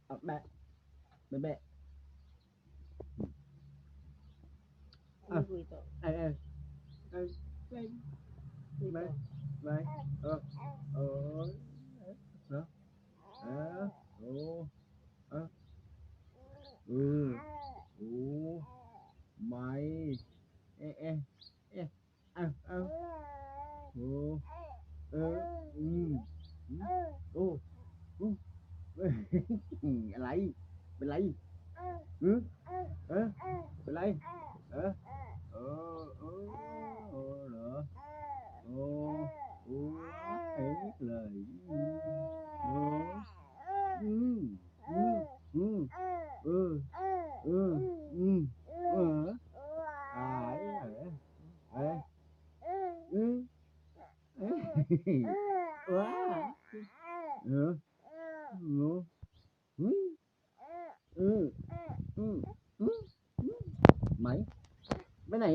ອະ ແບະ ແບະ ແບະ ອະ ເອີ ເອີ ເອີ ເອີ ແບະ ແບະ ເອີ ເອີ ເອີ ເອີ ໂອ ເອີ ເອີ ໂອ ໄມ ເອ ເອ ເອ ເອົາ ເອົາ ໂອ ເອີ ອືມ ອືມ ໂອ ອືມ ອະໄລ ເປັນໄລ? ຫື? ເອີ ເປັນໄລ? ເອີ ເອີ ເອີ ເອີ ເອີ ເອີ ເອີ ເອີ ເອີ ເອີ ເອີ ອືມ ອືມ ອືມ ເອີ ເອີ ອືມ ເອີ ອາຍ ເອີ ເອີ ອືມ ເອີ ວ້າ ເອີ ເອີ ຫື ອືມ ອືມ ອືມ ອືມ ໄໝ ໄປໄຫນ?